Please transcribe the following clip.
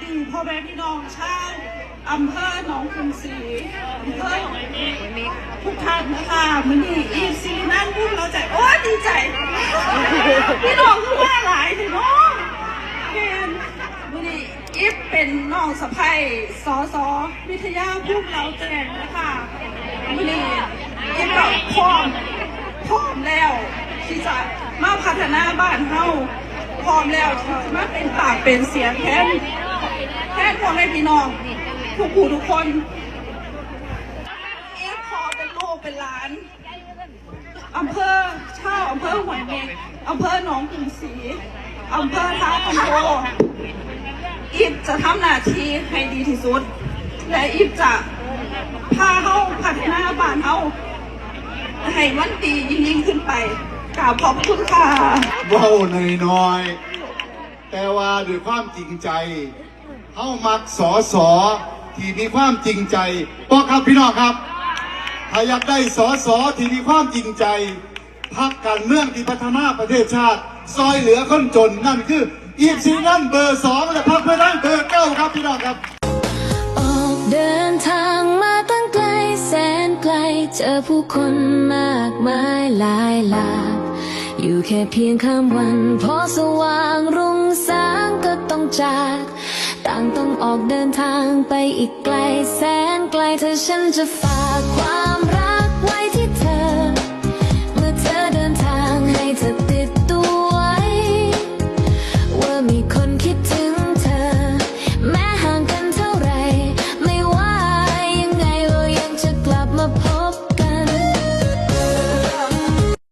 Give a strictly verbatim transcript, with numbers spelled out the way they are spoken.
ดีพ่อแม่พี่น้องชาวอำเภอหนองกรุงศรี อำเภอทุกท่านนะคะ มื้อนี้อีฟ ศิรินันท์ ภูมิเล้าใจ โอ้ย ดีใจ พี่น้องคือว่าหลายเถอะเนาะ แม่น มื้อนี้อีฟเป็นน้องสะใภ้ สส วิทยา ภูมิเล้าแจ้งนะคะ มื้อนี้อีฟก็พร้อม พร้อมแล้วที่จะมาพัฒนาบ้านเฮา พร้อมแล้วที่จะมาเป็นปากเป็นเสียงแทน แทนพ่อแม่พี่น้องทุกผู้ทุกคน อีฟขอเป็นลูกเป็นหลาน อำเภอ ชาวอำเภอห้วยเม็ก อำเภอหนองกรุงศรี อำเภอท่าคันโท อีฟจะทำหน้าที่ให้ดีที่สุด และอีฟจะพาเฮาพัฒนาบ้านเฮาให้มันดียิ่งๆขึ้นไป กราบขอบพระคุณค่ะ เว้าน้อยๆ แต่ว่าด้วยความจริงใจ เฮามัก สส ที่มีความจริงใจ บ่ครับพี่น้องครับ ถ้าอยากได้ สส ที่มีความจริงใจ พรรคการเมืองที่พัฒนาประเทศชาติ ซอยเหลือคนจน นั่นคืออีฟ ศิรินันท์ เบอร์สอง และพรรคเพื่อไทยเบอร์เก้าครับพี่น้องครับ ออกเดินทางมาตั้งไกลแสนไกล เจอผู้คนมากมายหลายหลาก อยู่แค่เพียงข้ามวัน พอสว่างรุ่งสางก็ต้องจาก ต่างต้องออกเดินทางไปอีกไกลแสนไกล ถ้าฉันจะฝากความ